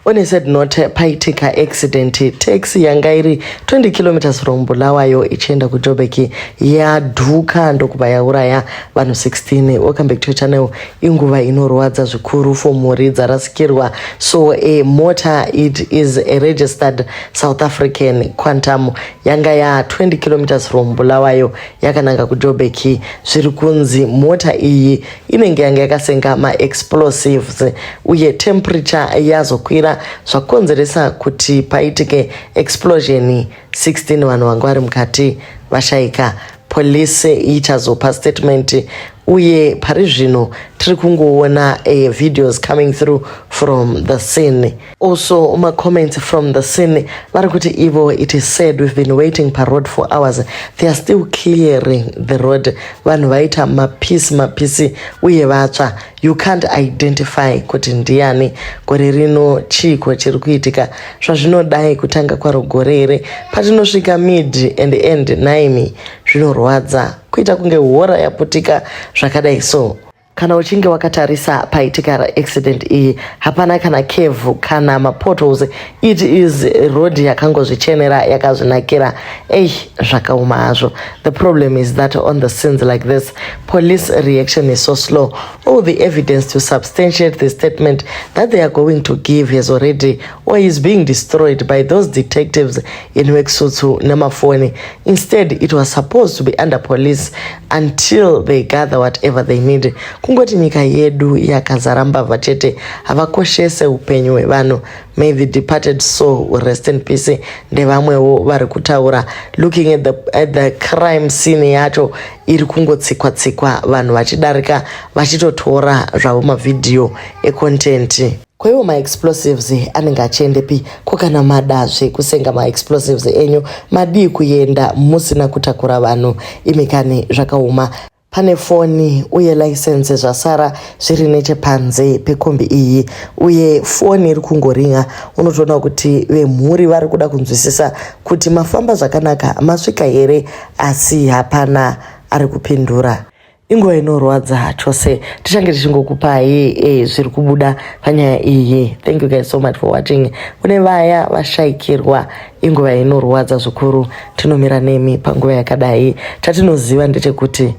On a sad note, paitika accident. Taxi yanga iri 20 kilometers from Bulawayo ichienda kuJoburg yadhuka ndokubva yauraya vanhu 16. Welcome back to your channel. Inguva inorwadza zvikuru for mhuri dzarasikirwa. So a motor, it is a registered South African Quantum, yanga ya 20 kilometers from Bulawayo yakananga kuJoburg. Zviri kunzi mota iyi inenge yanga yakasenga maexplosives uye temperature yazokwira, zvakonzeresa kuti paitike explosion. 16 vanhu vanga vari mukati vashayika. Police ichazopa statement uye pari zvino tiri kungoona videos coming through from the scene, also macomments from the scene. Vari kuti ivo, "It is said we've been waiting paroad for hours. They are still clearing the road." Vanhu vaita mapisi mapisi uye vatsva, you can't identify kuti ndiani. Gore rino chiiko chiri kuitika? Zvazvinodai kutanga kwaro gore here? Patinosvika mid and end naimi, zvinorwadza kuita kunge hora yaputika zvakadai. So kana uchinge wakatarisa paitika accident iyi, hapana kana curve kana mapotholes. It is road yakangozvichenera, yakazvinakira. Ei, zvakaoma hazvo. The problem is that on the scenes like this, police reaction is so slow. All the evidence to substantiate the statement that they are going to give has already or is being destroyed by those detectives in worksuits nemafoni. Instead, it was supposed to be under police until they gather whatever they need. Kungoti nyika yedu yakazara mbavha chete, havakoshese upenyu hwevanhu. May the departed soul rest in peace. Ndevamwewo vari kutaura. Looking at the crime scene yacho, iri kungotsikwa tsikwa, vanhu vachidarika vachitotora zvavo mavhidhiyo econtent. Kwaiwo maexplosives anenge achiendepi? Ko kana madazve kusenga maexplosives enyu, madii kuenda musina kutakura vanhu imikani? Zvakaoma. Pane foni uye license zvasara zviri nechepanze pekombi iyi uye foni iri kungoringa. Unotoona kuti vemhuri vari kuda kunzwisisa kuti mafamba zvakanaka, masvika here, asi hapana ari kupindura. Inguva inorwadza chose. Tichange tichingokupai zviri kubuda panyaya iyi. Thank you guys so much for watching. Kune vaya vashayikirwa, inguva inorwadza zvikuru. Tinomira nemi panguva yakadai. Chatinoziva ndechekuti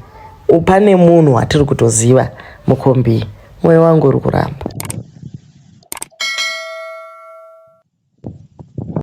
pane munhu watiri kutoziva mukombi. Mwoyo wangu uri kuramba.